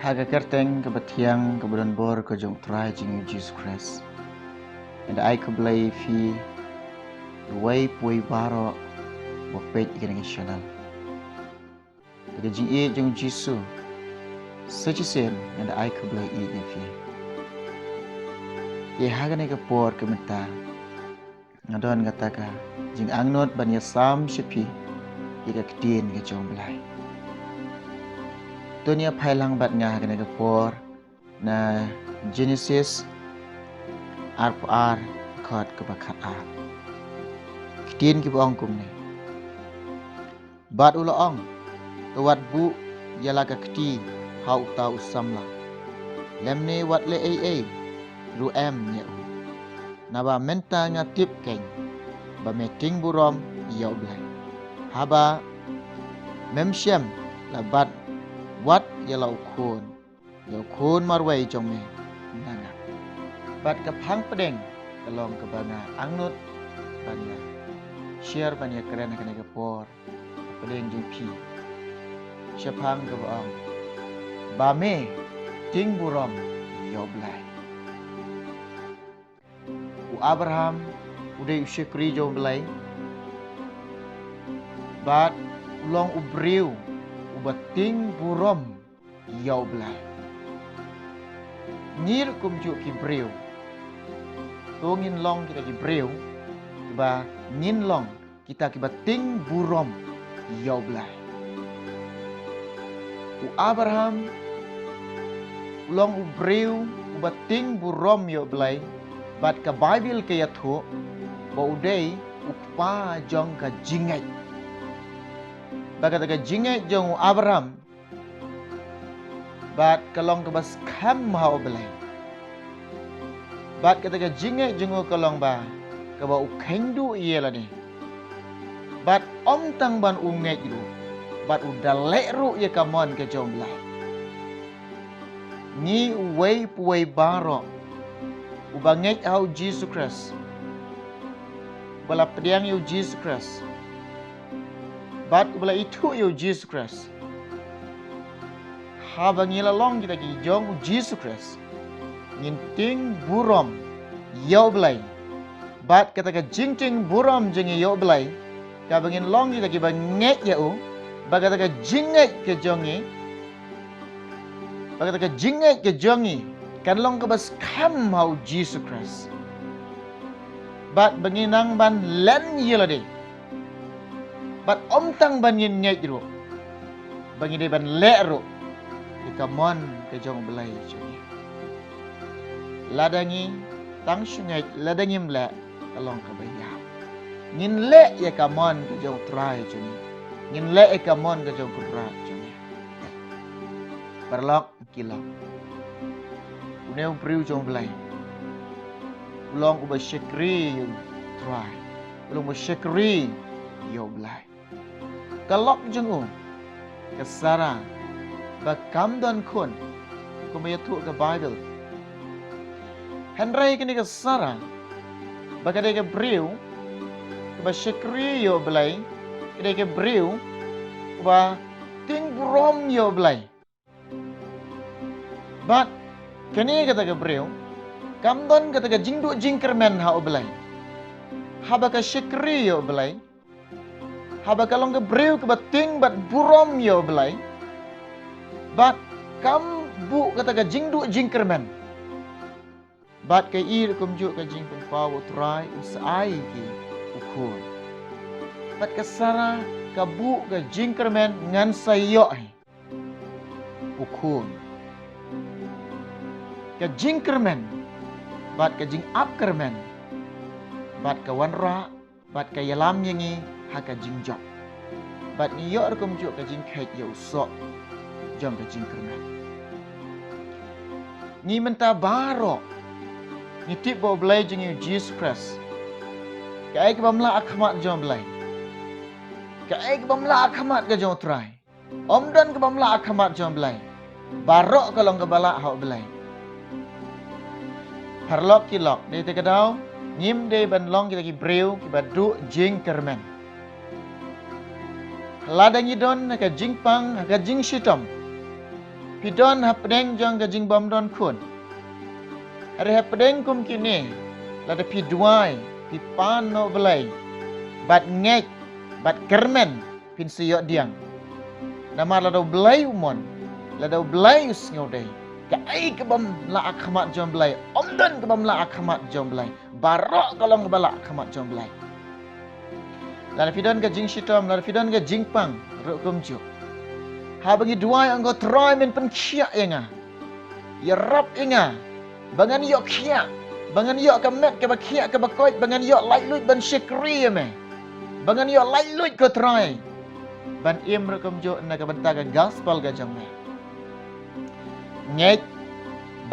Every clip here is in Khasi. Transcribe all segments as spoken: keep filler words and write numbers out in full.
Ha ka kyrteng kaba thiang kaba donbor ka jong U Trai jong ngi U Jisu Khrist, nga da ai khublei ïa phi, uwei pa uwei baroh ba peit ïa kane ka channel. Da ka jingïeit jong U Jisu, sa shisien nga da ai khublei ïa phi. Te ha kane ka por ka mynta, nga don kata ka jingangnud ban ïasam sha phi ïa ka ktien ka jong U Blei. To ngin ïa phai lang bad nga ha kane ka por na Genesis arphew ar, dkhot kaba khatar. Ktien kiba ong kumne: Bad u la ong, to wat buh ïa la ka kti ha uta u samla, lymne wat leh ei ei ruh em ïa u. Naba mynta nga tip keiñ ba me ting burom ïa U Blei, haba mem shym la bat wat ïa la u khun, ïa u khun marwei jong me na nga. Bad ka phang pdeng ka long kaba nga angnud ban ïa share, ban ïa kren ha kane ka por, pdeng jong phi. Shaphang kaba ong, ba me ting burom ïa U Blei. U Abraham u dei u shakri jong U Blei, bad u long u briew uba ting burom ïa U Blei. Ngi ruh kumjuh ki briew, to ngin long kita ki briew kiba ngin long kita kiba ting burom ïa U Blei. U Abraham u long u briew uba ting burom ïa U Blei, bad ka Baibl ka ïathuh ba u dei u kpa jong ka jingngeit. Bad kata ka jingngeit jong u Abraham bad ka long kaba skhem ha U Blei. Bad kata ka jingngeit jong u ka long ba kaba u kheiñ duh ïa lade, bad ym tang ban u ngeit ruh, bad u da leh ruh ïa ka mon ka jong U Blei. Ngi uwei pa uwei baroh uba ngeit ha U Jisu Khrist, uba la pdiang ïa U Jisu Khrist, bad uba la ithuh ïa U Jisu Khrist, haba ngi la long kita ki jong U Jisu Khrist, ngin ting burom ïa U Blei. Bad kata ka jingting burom jong ngi ïa U Blei, kaba ngin long kita kiba ngeit ïa u, bad kata ka jingngeit ka jong ngi, bad kata ka jingngeit ka jong ngi kan long kaba skhem ha U Jisu Khrist, bad ba ngin nang ban len ïa lade, bad ym tang ban ngin ngeit ruh, ba ngi dei ban leh ruh ïa ka mon ka jong U Blei jong ngi. Lada ngi tang shu ngeit, lada ngim leh, ka long kaba ïap. Ngin leh ïa ka mon ka jong U Trai jong ngi. Ngin leh ïa ka mon ka jong U Kynrad jong ngi. Paralok ki lok, une u briew jong U Blei u long uba shakri ïa U Trai, u long uba shakri ïa U Blei. Ka lok jong u, ka Sara, ba kam don khun, kumba ïathuh ka Baibl. Hynrei kane ka Sara, ba ka dei ka briew kaba shakri ïa U Blei, ka dei ka briew kaba ting burom ïa U Blei. Bad kane kata ka briew kam don kata ka jingduh jingkyrmen ha U Blei. Haba ka shakri ïa U Blei, haba ka long ka briew kaba ting bad burom ïa U Blei, bad kam buh kata ka jingduh jingkyrmen, bad ka ïoh kumjuh ka jingpynpaw ba U Trai un sa ai ïa ki u khun. Bad ka Sara ka buh ka jingkyrmen, ngan sa ïoh hi u khun. Ka jingkyrmen bad ka jingap kyrmen bad ka wanrah bad ka ïalam ïa ngi ha ka jingjop. Bad ngi ïoh ruh kumjuh ka jingkheit ïa u soh jong ka jingkyrmen. Ngi mynta baroh ngi tip ba U Blei jong ngi U Jisu Khrist, kaei kaba mlah ha khmat jong U Blei, kaei kaba mlah ha khmat ka jong U Trai. Ym don kaba mlah ha khmat jong U Blei. Baroh ka long kaba lah ha U Blei. Paralok ki lok, dei te ka daw ngim dei ban long kita ki briew kiba duh jingkyrmen. Lada ngi don ha ka jingpang, ha ka jingshitom, Phi don hapdeng jong ka jingbym don khun. Hynrei hapdeng kum kine, lada phi duwai, phi pan noh Blei, bad ngeit, bad kyrmen, phin sa ïoh diang. Namar lada u Blei u mon, lada u Blei u sngewdei, kaei kabym lah ha khmat jong Blei, ym don kabym lah ha khmat jong Blei. Baroh ka long kaba lah ha khmat jong Blei. Lada phi don ka jingshitom, lada phi don ka jingpang, ruh kumjuh. Haba ngi duwai ong ko Trai men pynkhiah ïa nga. Ïarap ïa nga. Ba ngan ïoh khiah. Ba ngan ïoh ka met kaba khiah kaba koit, ba ngan ïoh laitluid ban shakri ïa me. Ba ngan ïoh laitluid ko Trai. Ban im ruh kumjuh na ka bynta ka gospel ka jong me. Ngeit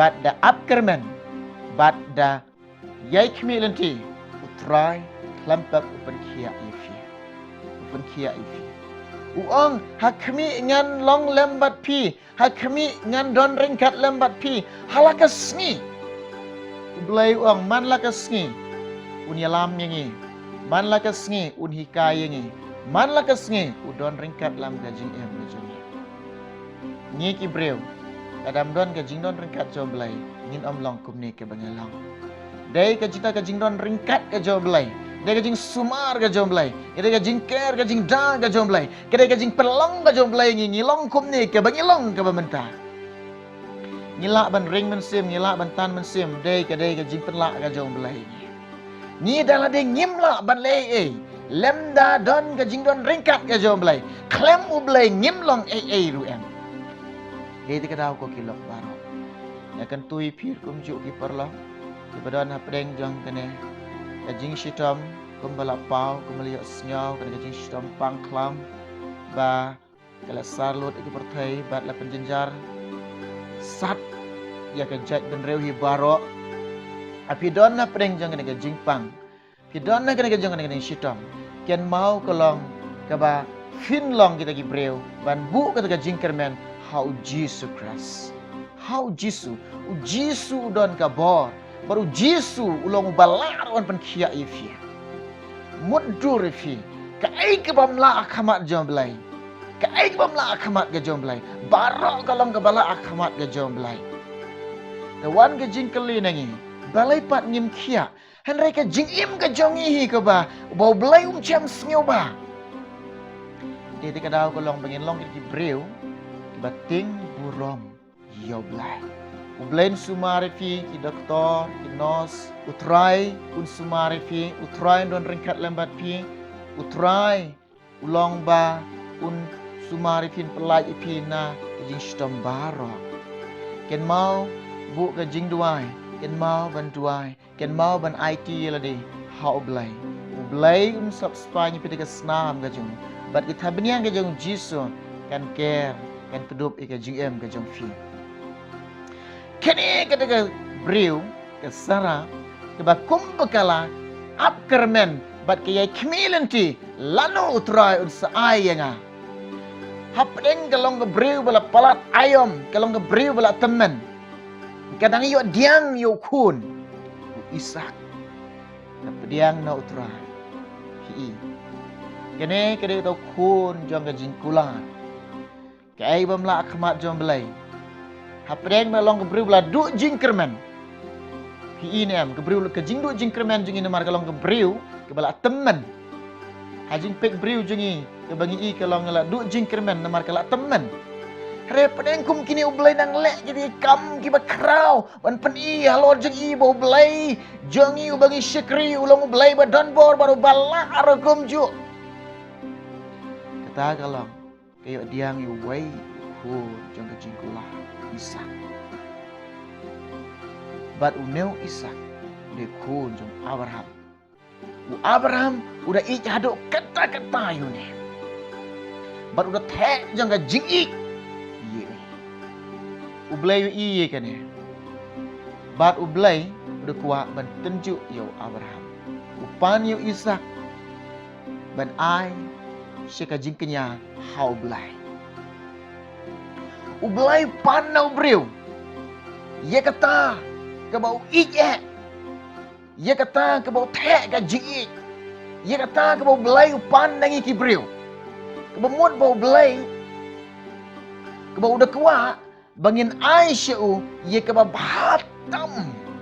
bad da ap kyrmen bad da ïai khmih lynti, u Trai khlem pep u pynkhiah ïa phi. U pynkhiah ïa phi. U ong, ha khmih ngan long lem bad phi, ha khmih ngan don ryngkat lem bad phi, ha la ka sngi. U Blei u ong, man la ka sngi un ïalam ïa ngi, man la ka sngi un hikai ïa ngi, man la ka sngi u don ryngkat lem ka jingim ka jong ngi. Ngi ki briew, lada ym don ka jingdon ryngkat jong Blei, ngin ym long kumne kaba ngi long. Dei ka jingta ka jingdon ryngkat ka jong Blei, dei ka jingsumar ka jong Blei, dei ka jingker ka jingda ka jong Blei, ka dei ka jingpynlong ka jong Blei ngi, ngi long kumne kaba ngi long kaba mynta. Ngi lah ban ring mynsiem, ngi lah ban tan mynsiem, dei ka dei ka jingpynlah ka jong Blei ngi. Ngi da lade ngim lah ban leh ei ei, lymda don ka jingdon ryngkat ka jong Blei, khlem u Blei ngim long ei ei ruh em. Dei te ka daw ko ki lok baroh. Ïa kyntu ïa phi kumjuh ki paralok kiba don hapdeng jong kane ka jingshitom, kumba la paw, kumba la ïohsngew, kane ka jingshitom pang khlam, ba ka la sar lut ïa ka pyrthei bad la pynjynjar sat ïa ka jaitbynriew hi baroh. Ha phi don hapdeng jong kane ka jingpang, phi don ha kane ka jong kane ka jingshitom, kynmaw ka long kaba phin long kita ki briew ban buh kata ka jingkyrmen ha u Jisu Khrist. Ha u Jisu, u Jisu u don ka bor, bad u Jisu u long uba lah ruh ban pynkhiah ïa phi. Mutdur ïa phi, kaei kabym lah ha khmat jong Blei, kaei kabym lah ha khmat ka jong Blei, baroh ka long kaba lah ha khmat ka jong Blei. Te wan ka jingkylli na ngi, balei pat ngim khiah, hynrei ka jingim ka jong ngi hi kaba, ba u Blei um shym sngewbha. Te te ka daw ka long ba ngin long ki briew kiba tieng burom ïa u Blei. U Blei un sumar ïa phi ki doktor, ki nurse, u Trai un sumar ïa phi, u Trai un don ryngkat lem bad phi, u Trai u long ba un sumar ïa phi, un pyllait ïa phi na ka jingshitom baroh. Kynmaw buh ka jingduwai, kynmaw ban duwai, kynmaw ban aiti ïa lade ha u Blei. U Blei un sop spah ïa phi da ka snam ka jong u, bad ka thapniang ka jong u Jisu kan ker, kan kdup ïa ka jingim ka jong phi. Kane kata ka briew ka Sara, kaba kumba ka la ap kyrmen bad ka ïai khmih lynti, lano u Trai un sa ai ïa nga. Hapdeng ka long ka briew ba la palat aïom, ka long ka briew ba la tymmen. Ka dang ïoh diang ïa u khun u Isaak. Ka pdiang na u Trai. Phi i, kane ka dei uta u khun jong ka jingkular. Kaei bym lah ha khmat jong Blei. Hapdeng ba long ka briew ba la duh jingkyrmen. Phi i ne em, ka briew, ka jingduh jingkyrmen jong ngi namar ka long ka briew kaba la tymmen. Ha jingpeit briew jong ngi kaba ngi i ka long la duh jingkyrmen namar ka la tymmen. Hynrei hapdeng kum kine u Blei nang leh kine ki kam kiba khraw ban pyni halor jong i ba u Blei jong ngi uba ngi shakri u long u Blei ba don bor bad uba lah ruh kumjuh. Kata ka long ka ïoh diang ïa uwei u khun jong ka jingkular, Isaak. Bad une u Isaak u dei u khun jong u Abraham. U Abraham u da ïeit haduh katta katta ïa une. Bad u da theh jong ka jingïeit ïa une. U Blei u ïohi ïa kane. Bad u Blei u da kwah ban tynjuh ïa u Abraham. U pan ïa u Isaak ban ai sha ka jingkñia ha u Blei. U Blei u pan na u briew ïa kata kaba u ïeit eh, ïa kata kaba u theh ka jingïeit, ïa kata kaba u Blei u pan na ngi ki briew. Kaba mut ba u Blei, kaba u da kwah ba ngin ai sha u ïa kaba bha tam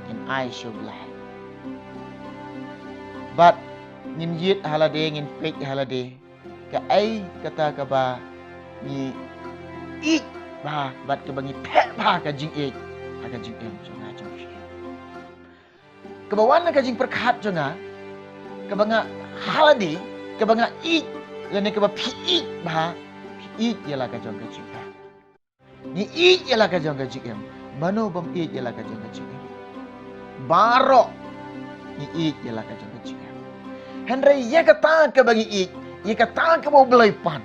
ngin ai sha u Blei. Bad ngin ïit ha lade, ngin peit ha lade kaei kata kaba ngi ïeit bha bad kaba ngi theh bha ka jingïeit ha ka jingim jong nga jong phi. Kaba wan na ka jingpyrkhat jong nga, kaba nga ha lade, kaba nga ïeit lane kaba phi ïeit bha, phi ïeit ïa la ka jong ka jingim. Ngi ïeit ïa la ka jong ka jingim. Mano bym ïeit ïa la ka jong ka jingim? Baroh ngi ïeit ïa la ka jong ka jingim. Hynrei ïa kata kaba ngi ïeit, ïa kata kaba U Blei u pan,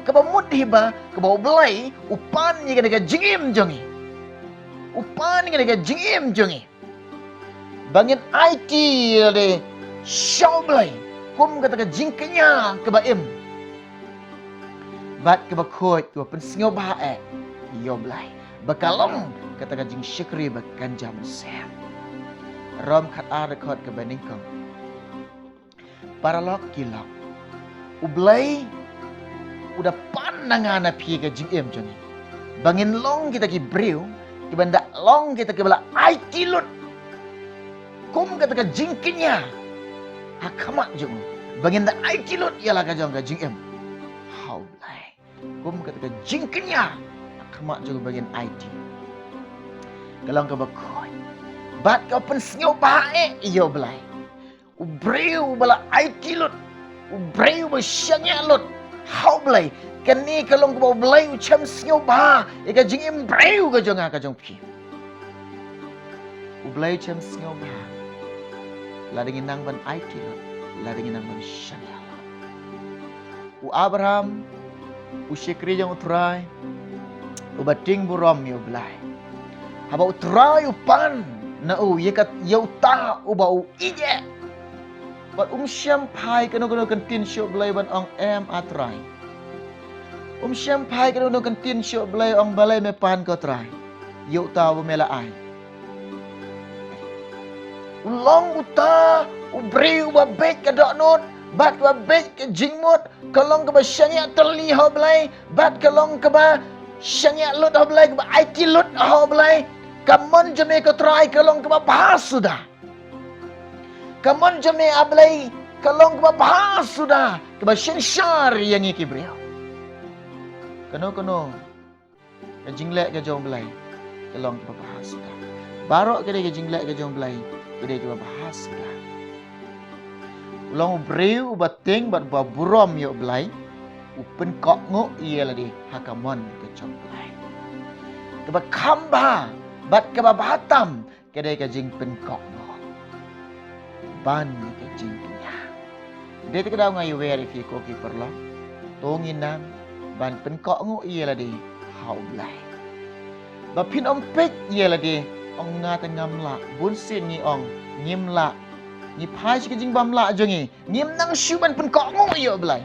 kaba mut hi ba kaba U Blei u pan ïa kane ka jingim jong ngi. U pan ïa kane ka jingim jong ngi ba ngin aiti ïa lade sha U Blei kum kata ka jingkñia kaba im bad kaba khuid, kaba pynsngewbha eh ïa U Blei, ba ka long kata ka jingshakri ba kynja mynsiem. Rom khatar dkhot kaba nyngkong. Paralok ki lok, U Blei u da pan na nga na phi ka jingim jong ngi ba ngin long kita ki briew kiban da long kita kiba la aiti lut kum kata ka jingkñia ha khmat jong u, ba ngin da aiti lut ïa la ka jong ka jingim ha U Blei kum kata ka jingkñia ha khmat jong u, ba ngin aiti. Ka long kaba khuid bad ka pynsngewbha eh ïa U Blei. U briew uba la aiti lut, u briew uba shaniah lut ha U Blei, kane ka long kaba U Blei u shem sngewbha ïa ka jingim briew ka jong nga ka jong phi. U Blei u shem sngewbha lada ngi nang ban aiti lut, lada ngi nang ban shaniah lut. U Abraham u shakri jong U Trai, uba tieng burom ïa U Blei, haba U Trai u pan na u ïa ka, ïa uta uba u ïeit. Bad um shym phai kano kano ka ktien sha U Blei ban ong, em, A Trai. Um shym phai kano kano ka ktien sha U Blei ong, balei me pan ko Trai ïa uta uba me la ai? U long uta u briew uba beit ka dohnud bad kaba beit ka jingmut, ka long kaba shaniah tylli ha U Blei bad ka long kaba shaniah lut ha U Blei, kaba aiti lut ha U Blei. Ka mon jong me ko Trai ka long kaba bha suda. Ka mon jong me A Blei ka long kaba bha suda, kaba synshar ïa ngi ki briew. Kano kano ka jingleh ka jong U Blei ka long kaba bha suda. Baroh ka dei ka jingleh ka jong U Blei ka dei kaba bha suda. U long u briew uba tieng bad uba burom ïa U Blei, u pynkohnguh ïa lade ha ka mon ka jong U Blei. Kaba kham bha bad kaba bha tam ka dei ka jingpynkohnguh ban ïa ka jingkñia. Dei te ka daw nga ïawer ïa phi ko ki paralok, to ngin nang ban pynkohnguh ïa lade ha U Blei. Ba phin ym peit ïa lade ong, nga te ngam lah. Bun sien ngi ong ngim lah. Ngi phai sha ka jingbymlah jong ngi, ngim nang shuh ban pynkohnguh ïa U Blei.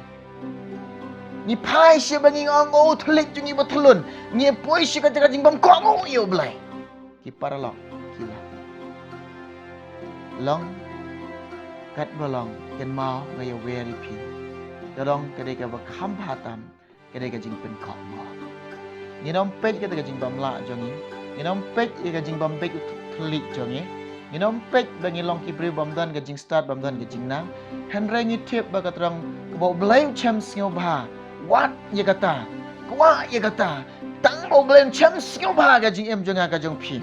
Ngi phai sha ba ngi ong, o, thylliej jong ngi ba thlun. Ngi poi sha ka jaka jingbymkohnguh ïa U Blei. Ki paralok ki lok, long katba long, kynmaw nga ïawer ïa phi, ka long ka dei kaba kham bha tam ka dei ka jingpynkohnguh. Ngin ym peit kata ka jingbymlah jong ngi, ngin ym peit ïa ka jingbym beit u thylliej jong ngi, ngin ym peit ba ngi long ki briew bym don ka jingstad, bym don ka jingnang. Hynrei ngi tip ba ka trong kaba U Blei u shem sngewbha, wat ïa kata, kwah ïa kata, tang ba U Blei un shem sngewbha ka jingim jong nga ka jong phi.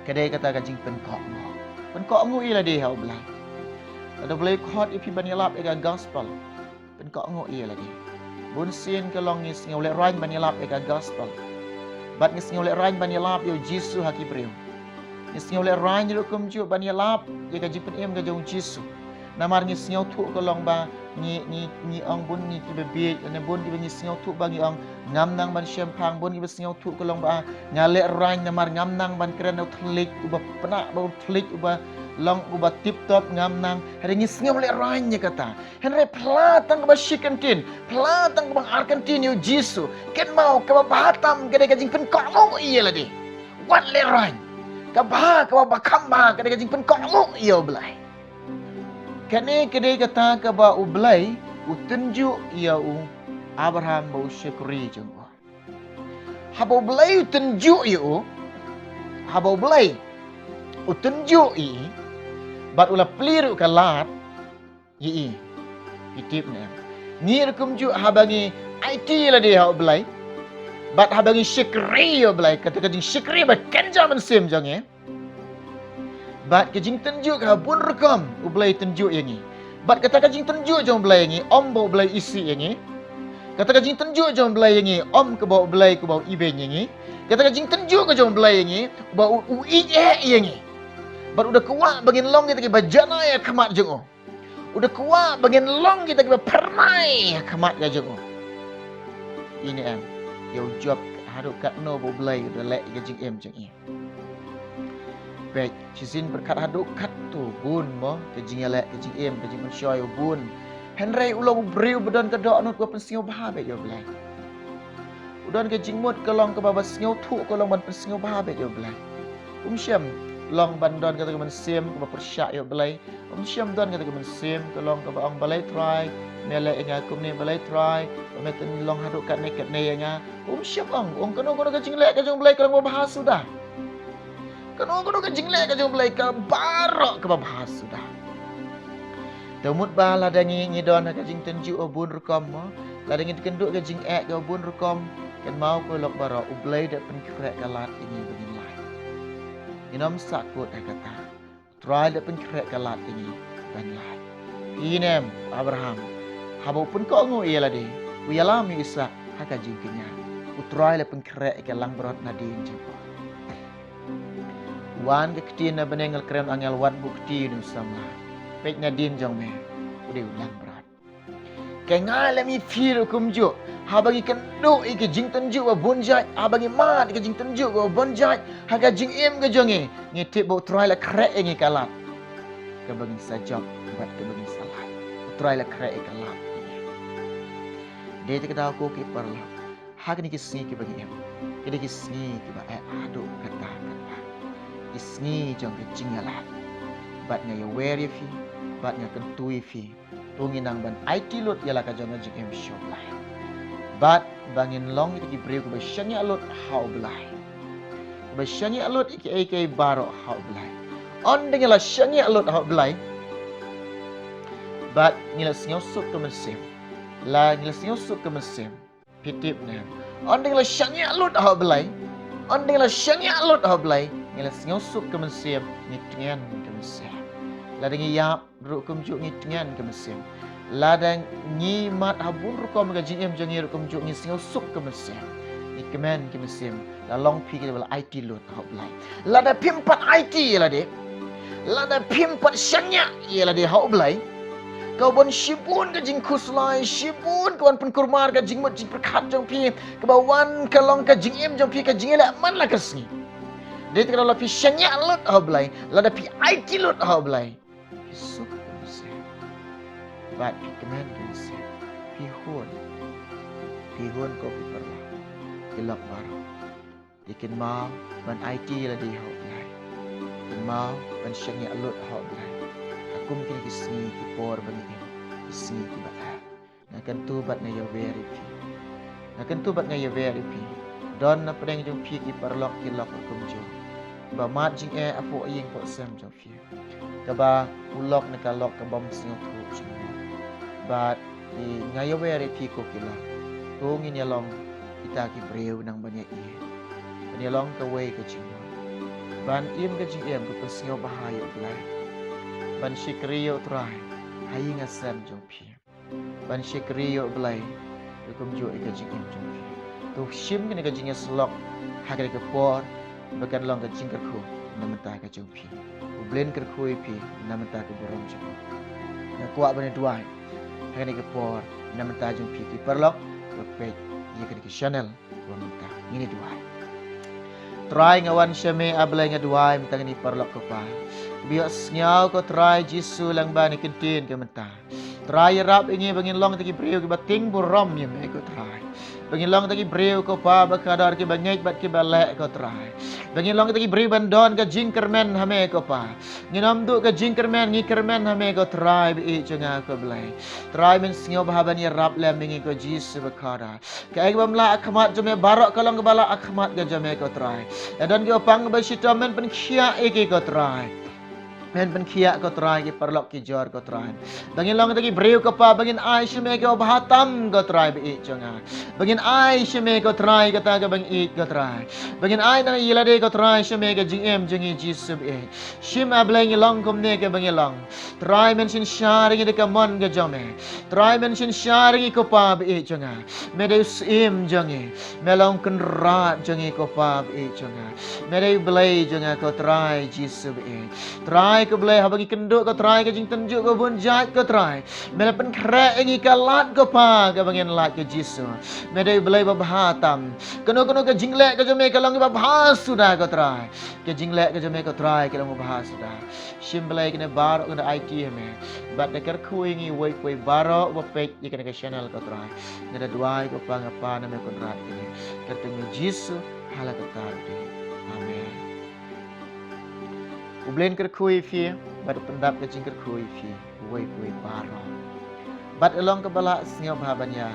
Ka dei kata ka jingpynkohnguh. Pynkohnguh ïa lade ha U Blei. Lada U Blei u khot ïa phi ban ïalap ïa ka gospel, pynkohnguh ïa lade. Bun sien ka long ngi sngew lehraiñ ban ïalap ïa ka gospel. Bad ngi sngew lehraiñ ban ïalap ïa U Jisu ha ki briew. Ngi sngew lehraiñ ruh kumjuh ban ïalap ïa ka jingpynim ka jong U Jisu. Namar ngi sngewthuh ka long ba ngi, ngi, ngi ong, bun ngi kiba bieit, lane bun kiba ngi sngewthuh ba ngi ong, ngam nang ban shemphang, bun kiba sngewthuh ka long ba nga lehraiñ namar ngam nang ban kren ïa u thylliej uba pynah, ba u thylliej uba long uba tip top, ngam nang. Hynrei ngi sngew lehraiñ ïa kata. Hynrei pla tang kaba shi kyntien, pla tang kaba ar kyntien ïa U Jisu. Kynmaw, kaba bha tam ka dei ka jingpynkohnguh ïa lade. Wat lehraiñ. Kaba bha, kaba bha kham bha ka dei ka jingpynkohnguh ïa U Blei. Kane ka dei kata kaba U Blei u tynjuh ïa u Abraham ba u shakri jong u. Haba U Blei u tynjuh ïa u, haba U Blei u tynjuh ïa i, bad u la plie ruh ka lad ïa i. Phi tip ne em? Ngi ruh kumjuh, haba ngi aiti ïa lade ha U Blei, bad haba ngi shakri ïa U Blei, kata ka jingshakri ba kynja mynsiem jong ngi, bad ka jingtynjuh ka bun rukom U Blei tynjuh ïa ngi. Bad kata ka jingtynjuh jong U Blei ïa ngi, ym ba U Blei isih ïa ngi. Kata ka jingtynjuh jong U Blei ïa ngi, ym kaba U Blei kaba u ibeiñ ïa ngi. Kata ka jingtynjuh ka jong U Blei ïa ngi, ba u, u ïeit eh ïa ngi. Bad u da kwah ba ngin long kita kiba janai ha khmat jong u. U da kwah ba ngin long kita kiba phyrnai ha khmat ka jong u. Ine em, ïa u Job, haduh katno ba U Blei u da leh ïa ka jingim jong i. Peit, shisien pyrkhat haduh katto bun mo, ka jingïaleh, ka jingim, ka jingpynshoi u bun. Hynrei u long u briew ba don ka dohnud kaba pynsngewbha beit ïa U Blei. U don ka jingmut ka long kaba, ba sngewthuh ka long ban pynsngewbha beit ïa U Blei. Um shym long ban don kata ka mynsiem kaba pyrshah ïa U Blei. Um shym don kata ka mynsiem ka long kaba ong, balei Trai me leh ïa nga kumne, balei Trai ba me tynlong haduh katne katne ïa nga. Um shym ong, ong kano kano ka jingleh ka jong U Blei ka long babha suda. Kano kano ka jingleh ka jong U Blei ka baroh kaba bha suda. Te mut ba lada ngi, ngi don ha ka jingtynjuh ba bun rukom mo, lada ngi kynduh ka jingeh ka ba bun rukom, kynmaw ko lok baroh, U Blei da pynkhreh ka lad ïa ngi ba ngin lait. Ngin ym sahkut ha kata. U Trai da pynkhreh ka lad ïa ngi ban lait. Ine em, Abraham, haba u pynkohnguh ïa lade, u ïalam ïa u Isaak ha ka jingkñia. U Trai la pynkhreh ïa ka langbrot nadien jong u. Wan ka ktien na bneng, la kren angel, wat buh kti ïa une u samla. Peit, nadien jong me u dei u langbrot. Ka nga lem ïa phi ruh kumjuh, haba ngi kynduh ïa ki jingtynjuh ba bun jait, haba ngi mad ïa ki jingtynjuh ba bun jait ha ka jingim ka jong ngi, ngi tip ba U Trai la khreh ïa ngi ka lad kaba ngin sa jop bad kaba ngin sa lait. U Trai la khreh ïa ka lad ïa ngi. Dei te ka daw ko ki paralok, ha kine ki sngi kiba ngi im, ki dei ki sngi kiba eh haduh katta katta, ki sngi jong ka jingïaleh. Bad nga ïawer ïa phi, bad nga kyntu ïa phi, to ngin nang ban aiti lut ïa la ka jong ka jingim sha U Blei. Bad ba ngin long kita ki briew kiba shaniah lut ha U Blei, kiba shaniah lut ïa kiei kiei baroh ha U Blei. Ynda ngi la shaniah lut ha U Blei, bad ngi la sngewsuk ka mynsiem. La ngi la sngewsuk ka mynsiem. Phi tip ne em? Ynda ngi la shaniah lut ha U Blei, ynda ngi la shaniah lut ha U Blei, ngi la sngewsuk ka mynsiem, ngi tngen ka mynsiem. Lada ngi ïap ruh kumjuh ngi tngen ka mynsiem. Lada ngi mad ha bun rukom ka jingim jong ngi ruh kumjuh ngi sngewsuk ka mynsiem, ngi kmen ka mynsiem. La long phi kaba la aiti lut ha U Blei. Lada phim pat aiti ïa lade, lada phim pat shaniah ïa lade ha U Blei, ka wan shibun ka jingkhuslai, shibun ka wan pynkulmar ka jingmut jingpyrkhat jong phi, kaba wan ka long ka jingim jong phi ka jingïaleh man la ka sngi. Dei te ka daw la phi shaniah lut ha U Blei, lada phi aiti lut ha U Blei, phi suk ka mynsiem, bad phi kmen ka mynsiem, phi hun, phi hun ko ki paralok, ki lok baroh. Te kynmaw ban aiti ïa lade ha U Blei. Kynmaw ban shaniah lut ha U Blei ha kum kine ki sngi ki por ba ngi im, ki sngi kiba eh. Nga kyntu bad nga ïawer ïa phi. Nga kyntu bad nga ïawer ïa phi. Don na pdeng jong phi ki paralok ki lok ruh kumjuh, ba mad jingeh hapoh ïing hapoh sem jong phi, kaba u lok ne ka lok ka bym sngewthuh jingmut. Bad nga ïawer ïa phi ko ki lok, to ngin ïalong kita ki briew nang ban ïaieit, ban ïalong kawei ka jingmut, ban im ka jingim ka pynsngewbha ïa U Blei, ban shakri ïa U Trai ha ïing ha sem jong phi, ban shakri ïa U Blei ruh kumjuh ïa ka jingim jong phi. To shim kane ka jingïasyllok ha kane ka por, ba kan long ka jingkyrkhu na bynta ka jong phi. U Blei un kyrkhu ïa phi na bynta ka burom jong u. Nga kwah ban ïa duwai ha kane ka por na bynta jong phi ki paralok ba peit ïa kane ka channel. Ba mynta ngin ïa duwai. Trai, nga wan sha me, A Blei, nga duwai mynta kine ki paralok, ko Pa, kiba ïohsngew, ko Trai Jisu, lyngba kane ka ktien ka mynta. Trai, ïarap ïa ngi ba ngin long kita ki briew kiba tieng burom ïa me, ko Trai. Ba ngin long kita ki briew ko Pa ba kordor, kiba ngeit bad kiba leh ko Trai. Ba ngin long kita ki briew ban don ka jingkyrmen ha Me ko Pa. Ngin ym duh ka jingkyrmen, ngi kyrmen ha Me ko Trai ba ïeit jong nga ko Blei. Trai, Men sngewbha ban ïarap lem ïa ngi ko Jisu ba kordor. Kaei kaba ym lah ha khmat jong Me baroh ka long kaba lah ha khmat ka jong Me ko Trai. Lada don kiba pang kiba shitom, Men pynkhiah ïa ki ko Trai. Men pynkhiah ko Trai, ki paralok ki jor ko Trai. Ba ngin long kita ki briew ko Pa ba ngin ai sha Me kiba bha tam ko Trai ba ïeit jong nga. Ba ngin ai sha Me ko Trai kata kaba ngi ïeit ko Trai. Ba ngin ai na ïa lade ko Trai sha Me ka jingim jong ngi Jisu ba ïeit. Shim A Blei ngi long kumne kaba ngi long. Trai, Men synshar ïa ngi da ka mon ka jong Me. Trai, Men synshar ïa ngi ko Pa ba ïeit jong nga. Me dei u Syiem jong ngi. Me long Kynrad jong ngi ko Pa ba ïeit jong nga. Me dei u Blei jong nga ko Trai Jisu ba ïeit. Trai ko Blei, haba ngi kynduh ko Trai ka jingtynjuh ka bun jait ko Trai, Me la pynkhreh ïa ngi ka lad ko Pa kaba ngin lait ko Jisu. Me dei u Blei ba bha tam. Kano kano ka jingleh ka jong Me ka long kaba bha suda ko Trai. Ka jingleh ka jong Me ko Trai ka long kaba bha suda. Shim Blei kine baroh ngi da aiti ha Me. Bad da kyrkhu ïa ngi uwei pa uwei baroh ba peit ïa kane ka channel ko Trai. Nga da duwai ko Pa, nga pan ha Me Kynrad kine. Ka kyrteng jong U Jisu ha la ka kyrteng. Amen. U Blei un kyrkhu ïa phi bad un pyndap ka jingkyrkhu ïa phi uwei pa uwei baroh. Bad ka long kaba lah sngewbha ban ïa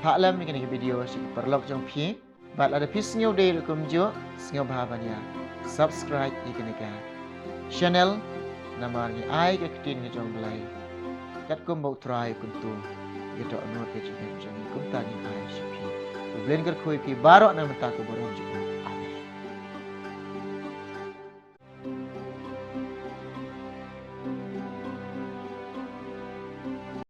phah lem ïa kane ka video sha ki paralok jong phi. Bad lada phi sngew dei ruh kumjuh, sngewbha ban ïa subscribe ïa kane ka channel, namar ngi ai ka ktien ka jong U Blei katkum ba U Trai u kyntu ïa ka dohnud ka jingim jong ngi, kumta ngin ai sha phi. U Blei un kyrkhu ïa phi baroh na ka bynta ka burom jong U.